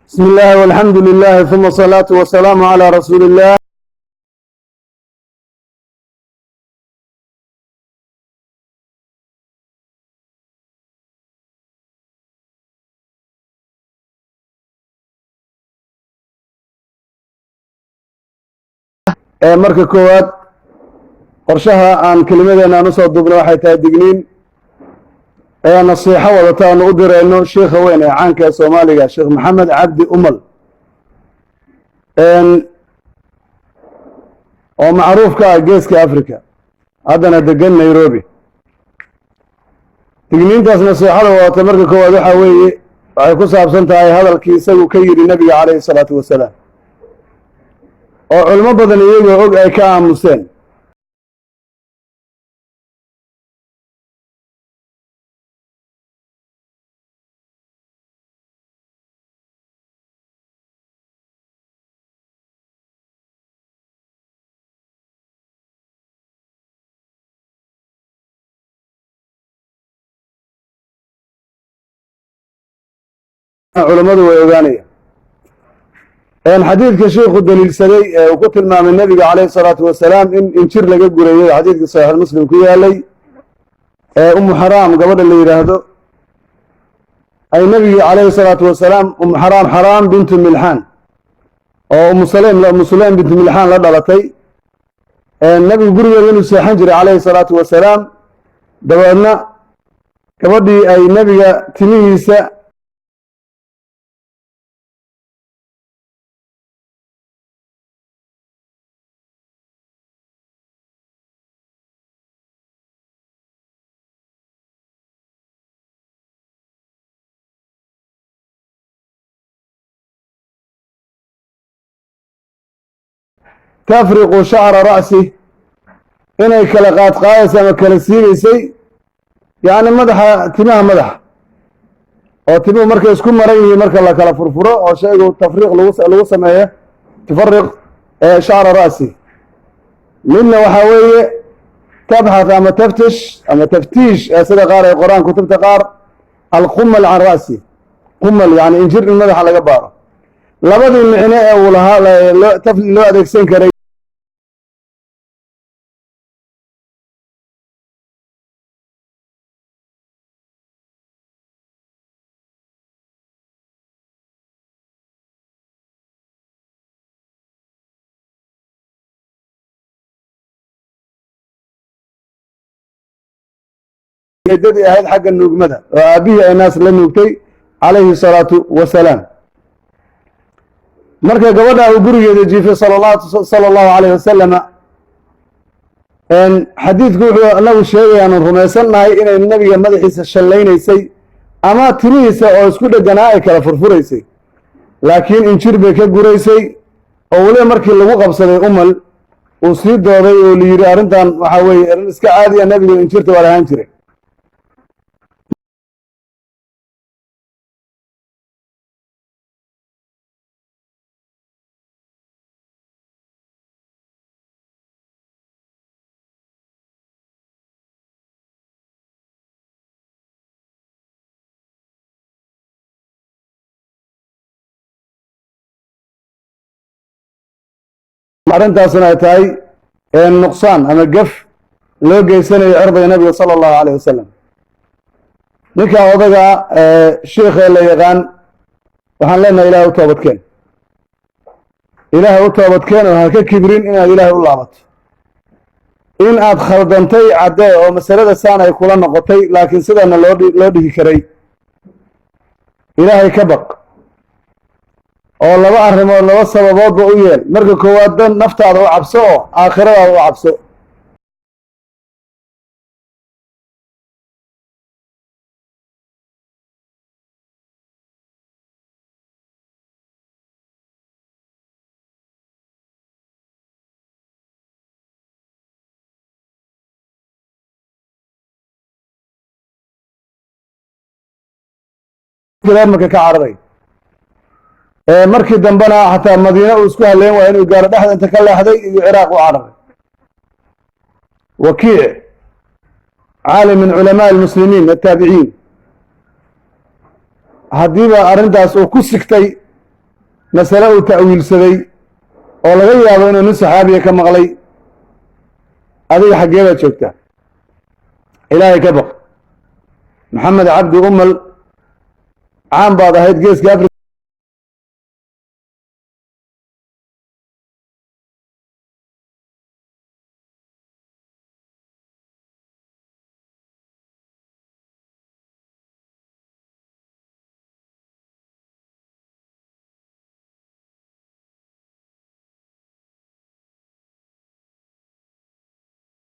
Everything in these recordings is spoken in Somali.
Bismi illaahi walxamdu lilahi uma asalaatu wasalaamu calaa rasuuli illah. Marka koowaad, qorshaha aan kelimadeena aan usoo duubna waxay tahay digniin ee nasiixo wadata aanu u dirayno sheikha weyn ee caanka ee Soomaaliga, Sheekh Maxamed Cabdi Umal, oo macruuf ka ah Geeska Africa, haddana degan Nairobi. Digniintaas nasiixada wadata marka koowaad waxaa weeye, waxay ku saabsan tahay hadalkii isagu ka yidhi Nabiga calayhi salaatu wasalaam, oo culimo badan iyagoo og ay ka aamuseen. Culammadu way ogaanayaan xadiidka sheikhu daliilsaday ee uu ku tilmaamay Nebiga calayhi salaatu wasalaam in injir laga gurayay, xadiidka Saxiixulmuslim ku yaalay, ee Umu Xaraam gabadha la yidhaahdo ay Nebigii calayhi salaatu wasalaam, Umu Xaraam, Xaraam bintu Milxaan, oo Umu Saleim bintu Milxaan la dhalatay, Nebigu gurigeeda inuu seexan jiray calayhi salaatu wasalaam, dabeedna gabadhii ay Nebiga timihiisa tafriqu shacra ra'si, inay kala qaadqaadaysa ama kala siibaysay, yacni madaxa, timaha madaxa, oo timuhu markay isku maran yihiin marka la kala furfuro oo shaygu tafriiq lagu sameeyo, tufariq shacra ra'si. Midna waxaa weeye tabxath ama taftish ama taftiish, ee sida qaar ay qoraan kutubta qaar, alqumal can ra'si, qumal yani injir in madaxa laga baaro. Labadii micno ee uu lahaa loo adeegsan karay dadii ahayd xagga nuugmada, oo aabbihii ay naas la nuugtay calayhi salaatu wasalaam. Marka gabadha uu gurigeeda jiifay sala allahu alayh wasalama, xadiidku wuxuu anagu sheegay aanu rumaysannahay inay Nebiga madaxiisa shallaynaysay ama timihiisa oo isku dheganaa ay kala furfuraysay, laakiin injir bay ka guraysay, oo weliba markii lagu qabsaday Umal uu sii dooday oo la yidhi arrintan waxaa weeye arrin iska caadiya, Nebigu injirta waa lahaan jiray. Arrintaasna ay tahay nuqsaan ama gaf loo geysanayo cirdiga Nabiga sala allahu alayh wasalam. Ninka odaga shiikhee la yaqaan waxaan leenahay, Ilahay u toobadkeen, Ilaahay u toobadkeen, oo ha ka kibrin inaad Ilaahay u laabato. In aad khaldantay caddee, oo masalada saan ay kula noqotay, laakiin sidana loo dhihi karay. Ilaahay ka baq, oo laba arrimood, laba sababoodba u yeel. Marka koowaad, dan naftaada u cabso oo aakhiradaada u cabso. Reer Maka ka cararay, markii dambena xataa Madiine uu isku halleyn waaya inuu gaaro, dhexda inta ka leexday iyo Ciraaq u cararay. Wakiic, caalim min culamaa almuslimiin attaabiciin, haddiiba arrintaas uu ku sigtay Masale uu ta'wiilsaday oo laga yaabo inuu nin saxaabiya ka maqlay. Adiga xaggee baad joogtaa? Ilaahay ka baq. Maxamed Cabdi Umal, caan baad ahayd Geeska Africa.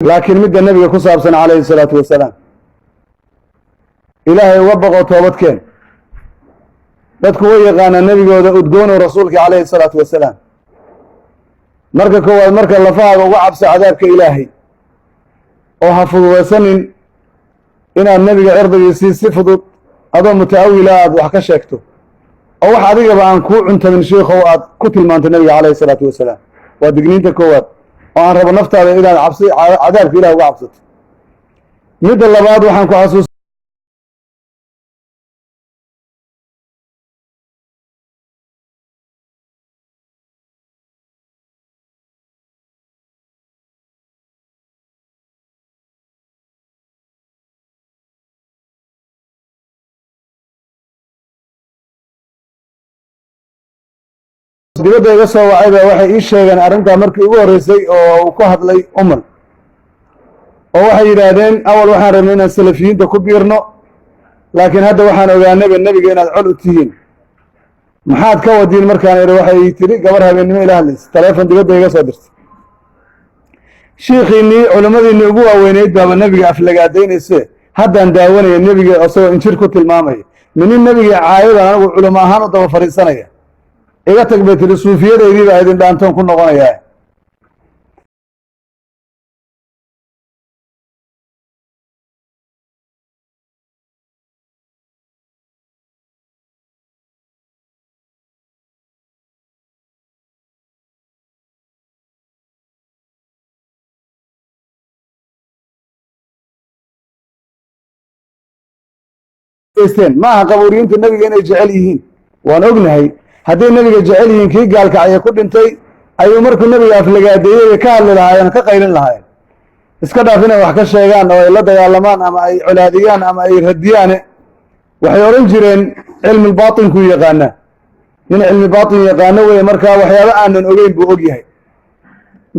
Laakiin midda Nebiga ku saabsan calayhi salaatu wasalaam, Ilaahay uga baqo, toobadkeen. Dadku way yaqaanaa nebigooda udgoonow, rasuulka calayhi salaatu wasalaam. Marka koowaad, marka lafahaaga uga cabso cadaabka Ilaahay, oo ha fududaysanin inaad nebiga cirdigiisii si fudud adoo muta'awila aad wax ka sheegto, oo wax adigaba aan kuu cuntamin, shiikhow, aad ku tilmaanto nebiga calayhi salaatu wasalaam. Waa digniinta koowaad oo aan rabo naftaada inaad cabsi cadaabka Ilahi uga cabsato. Midda labaad, waxaan ku xasuus dibadda iga soo wacay ba waxay ii sheegeen arrintaa markii ugu horreysay oo uu ku hadlay Umal, oo waxay yidhaahdeen: "Awal waxaan rabnay inaan salafiyiinta ku biirno, laakiin hadda waxaan ogaanayba nebiga inaad col u tihiin. Maxaad ka wadiin?" Markaan idhi, waxay tidhi gabar habeennimo ila hadlaysa, taleefon dibadda iga soo dirtay: "Shiikhiinnii, culimmadiinnii ugu waaweyneyd baaba nebiga aflagaadaynayse. Haddaan daawanaya nebiga isagoo injir ku tilmaamaya. Minin nebigii caayadan anigu culimo ahaan u daba fadhiisanaya? Iga tag," bay tidhi, "suufiyadeydii baa idin dhaantoon ku noqonayaa." Ma aha qabuuriyiintu nebiga inay jecel yihiin, waan ognahay. Hadday nebiga jecel yihiin, kii gaalkacya ku dhintay ayuu markuu nebiga aflagaadeeyey bay ka hadli lahaayeen, ka qaylin lahaayeen. Iska dhaaf inay wax ka sheegaan oo ay la dagaalamaan ama ay colaadiyaan ama ay radiyaane. Waxay odhan jireen cilmulbaatinkuu yaqaanaa, nin cilmi baatin yaqaano weye, marka waxyaaba aanan ogeyn buu og yahay.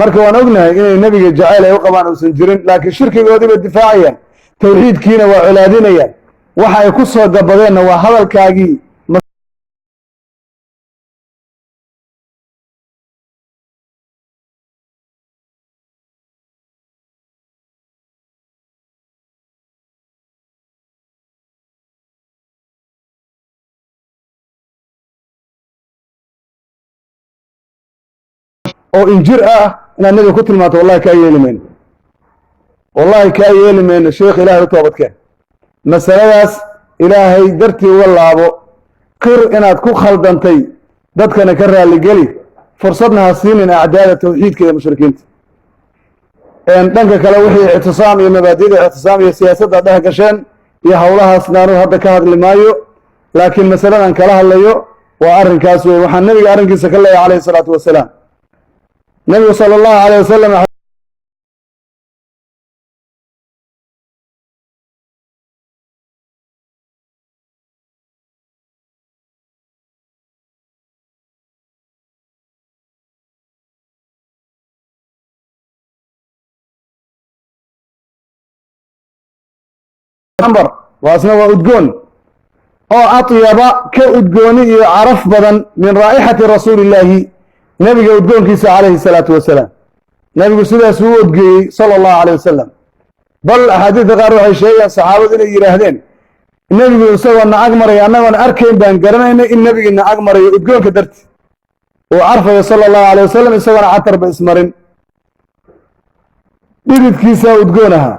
Marka waan ognahay inay nebiga jacayl ay u qabaan uusan jirin, laakiin shirkigoodii bay difaacayaan, tawxiidkiina waa colaadinayaan. Waxa ay ku soo gabadeenna waa hadalkaagii. Oo injir ah inaad nebiga ku tilmaanto, wallahi kaa yeeli mayno, wallahi kaa yeeli mayno. Sheekh, Ilahay u toobadkeen, masaladaas Ilaahay dartii uga laabo, qir inaad ku khaldantay, dadkana ka raaligeli, fursadna ha siinin acdaada tawxiidka iyo mushrikiinta. Dhanka kale, wixii ictisaam iyo mabaadida ictisaam iyo siyaasadda dhex gasheen iyo howlahaasna anuu hadda ka hadli maayo, laakiin masaladan kala hadlayo waa arrinkaas wey. Waxaan nebiga arrinkiisa ka leeyahay calayhi salaatu wasalaam, nebigu sala allahu alayh wasalam ambar waasna waa udgoon oo atyaba ka udgooni iyo caraf badan min raa'ixati rasuulillaahi, nebiga udgoonkiisa calayhi salaatu wasalaam. Nebigu sidaas uu odgeeyey sala allahu alayh wasalam. Bal axaadiidka qaar waxay sheegayaan saxaabadu inay yidhaahdeen: "Nebigu isagoo na ag maraya annagoon arkayn baan garanaynay in nebigii na ag marayo, udgoonka darti uu carfayo sala allahu alayh wasalam, isagoona catarba ismarin, dhididkiisaa udgoon ahaa."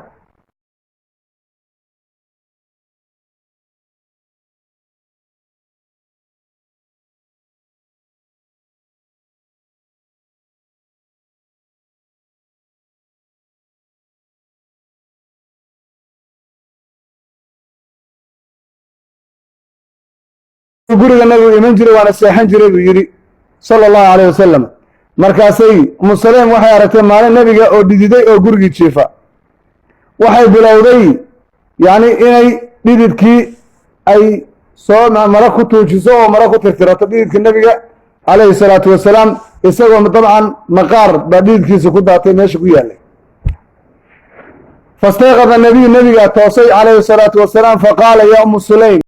Guriga nabigu iman jiray, waana seexan jiray, buu yidhi. Sala Allahu calayh wasalam. Markaasay Umu Saleem waxay aragtay maalin Nebiga oo dhididay oo gurigii jiifa. Waxay bilowday yacni inay dhididkii ay soo maro ku tuujiso oo maro ku tirtirato dhididka Nebiga calayhi salaatu wasalaam, isagoo dabcan maqaar baa dhididkiisa ku daatay meesha ku yaallay. Fastayqada nabiyu, nebigaa toosay calayhi salaatu wasalaam. Faqaala: "Ya Umu Sulaym,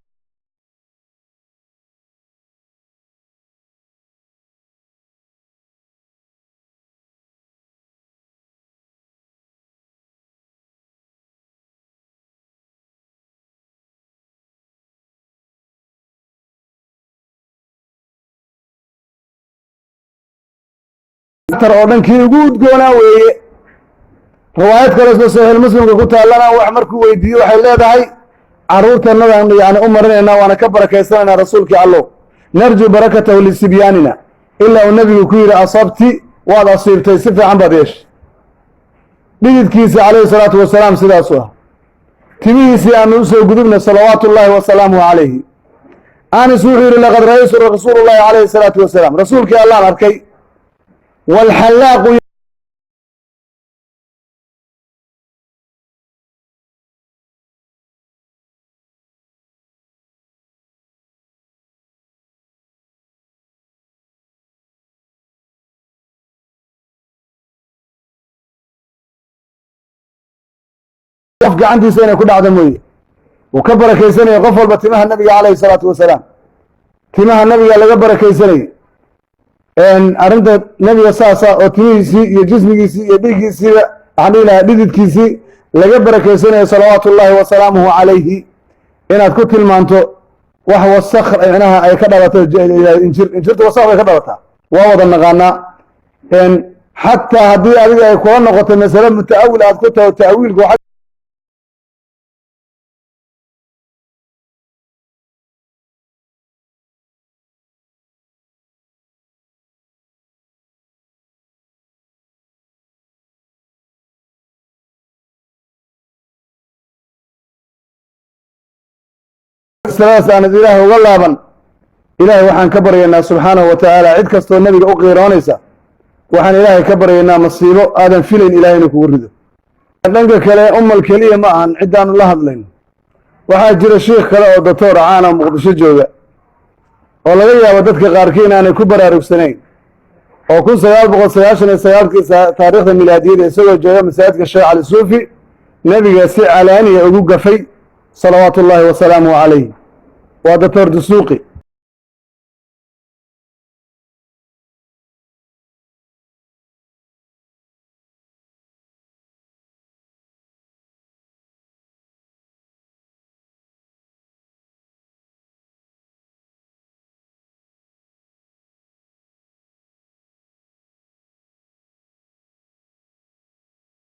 oo dhan kii ugu udgoonaa weeye." Riwaayad kale isla Saxiix Muslimka ku taallana, wax markuu weydiiye waxay leedahay: "Carruurtanadan yani u marinaynaa, waana ka barakaysanayna, Rasuulkii Allow, narju barakatahu lisibyaanina." Ilaa uu Nebigu ku yidhi: "Asabti, waad asiibtay, si fiican baad yeeshay." Dhididkiisa calayhi salaatu wasalaam sidaasu ah. Timihiisii aanu usoo gudubna, salawaatu ullaahi wasalaamuhu calayhi. Anis wuxuu yidhi: "Laqad ra'aytu rasuulu llahi calayhi salaatu wasalaam," Rasuulkii Allaan arkay, "waalxallaaqu qof gacantiisa inay ku dhacdo mooye." Wuu ka barakaysanaya qof walba timaha Nabiga calayhi salaatu wasalaam. Timaha Nabiga laga barakaysanayay. Arrinta Nebiga saasa oo timihiisii iyo jismigiisii iyo dhiiggiisiiba, waxaan dhihi lahaa dhididkiisii laga barakaysanaya, salawaatu ullaahi wasalaamuhu calayhi, inaad ku tilmaanto wax wasak micnaha ay ka dhalato injir. Injirta wasak bay ka dhalataa, waa wada naqaanaa. Xataa haddii adiga ay kula noqoto masale muta'awil aad ku taho, ta'wiilku masaladaas aanad Ilaahay uga laaban. Ilaahay waxaan ka baryaynaa subxaanahu wa tacaala, cid kastoo Nebiga u qiiroonaysa waxaan Ilaahay ka baryaynaa masiibo aadan filayn Ilahay inuu kugu rido. Dhanka kale, umal keliya ma ahan ciddaanu la hadlayn. Waxaa jira shiikh kale oo doctor caana Muqdisho jooga oo laga yaabo dadka qaarkii inaanay ku baraarugsanayn, oo 1999-kii taariikhda milaadiyada, isagoo jooga masaajidka Sheekh Cali Suufi, Nebiga si calaaniya ugu gafay, salawaatu ullaahi wasalaamuhu calayh. Waa Doctor Dusuuqi.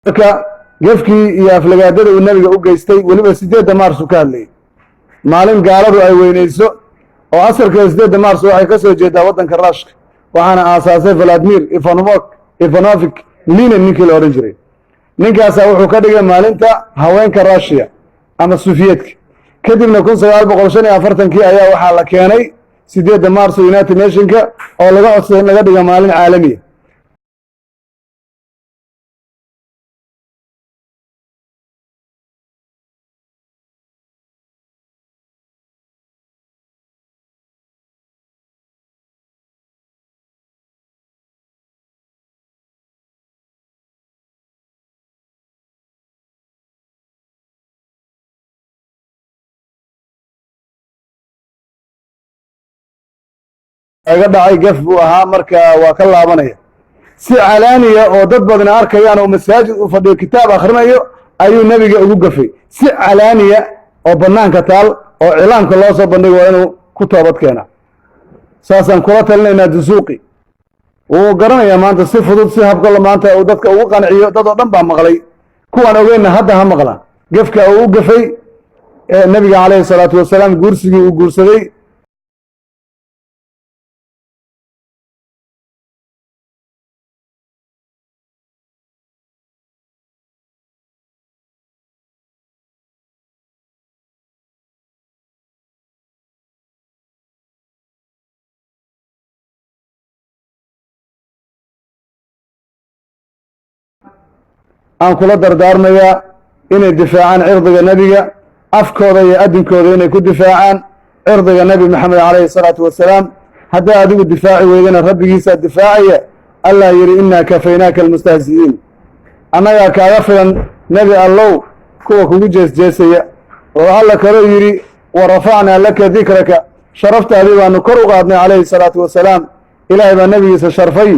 Marka gefkii iyo aflagaadada uu Nebiga u geystay, weliba 8-da Maarsu ka hadlayay, maalin gaaladu ay weynayso oo asalkeeda 8-da Maars waxay ka soo jeedaa waddanka Ruushka, waxaana aasaasay Vladimir Ivanovich Lenin, ninkii la odhan jiray. Ninkaasaa wuxuu ka dhigay maalinta haweenka Rushiya ama Sufiyeedka. Kadibna 1945-kii ayaa waxaa la keenay 8-da Maars United Nationka oo laga codsaday in laga dhiga maalin caalamiya. Iga dhacay, gaf buu ahaa, marka waa ka laabanaya. Si calaaniya oo dad badna arkayaan oo masaajid uu fadhiyo, kitaab akhrinayo, ayuu Nebiga ugu gafay si calaaniya oo bannaanka taal oo cilaamka loo soo bandhigo. Waa inuu ku toobad keenaa, saasaan kula talinaynaa. Dusuuqi wuu garanayaa maanta si fudud, si habka maanta uu dadka ugu qanciyo. Dad oo dhan baa maqlay, kuwaan ogeynna hadda ha maqlaan gefka uu u gafay Nebiga calayhi salaatu wasalaam, guursigii uu guursaday. Aan kula dardaarmayaa inay difaacaan cirdiga nebiga, afkooda iyo adinkooda inay ku difaacaan cirdiga Nebi Maxamed calayhi salaatu wasalaam. Hadday adigu difaaci weydana, rabbigiisaa difaacaya. Allah yidhi: "Innaa kafaynaaka almustahzi'iin." Annagaa kaaga filan, Nebi Allow, kuwa kugu jeesjeesaya. Oo Alla kaloo yidhi: "Wa rafacnaa laka dikraka." Sharaftaadii baanu kor u qaadnay calayhi salaatu wasalaam. Ilaahay baa nebigiisa sharfay,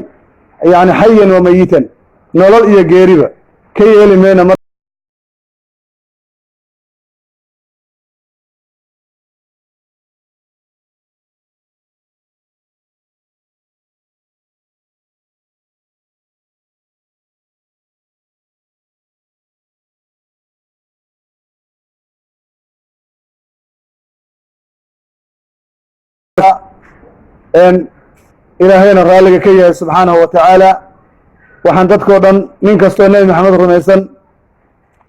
yacni xayan wa mayitan, nolol iyo geeriba. Ka yeeli mayna. Ilaahayna raalliga ka yahay subxaanahu wa tacaala. Waxaan dadkao dhan, nin kastoo Nebi Maxamed rumaysan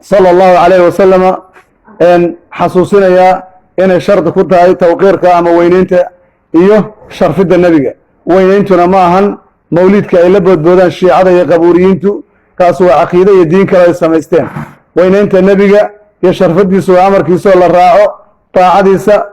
sala Allahu calayhi wasalama, xasuusinayaa inay shardi ku tahay tawqiirka ama weyneynta iyo sharfidda nebiga. Weyneyntuna ma ahan mawliidka ay la boodboodaan Shiicada iyo qabuuriyiintu. Kaas waa caqiide iyo diin kale ay samaysteen. Weyneynta nebiga iyo sharfadiisu waa amarkiisoo la raaco, daacadiisa.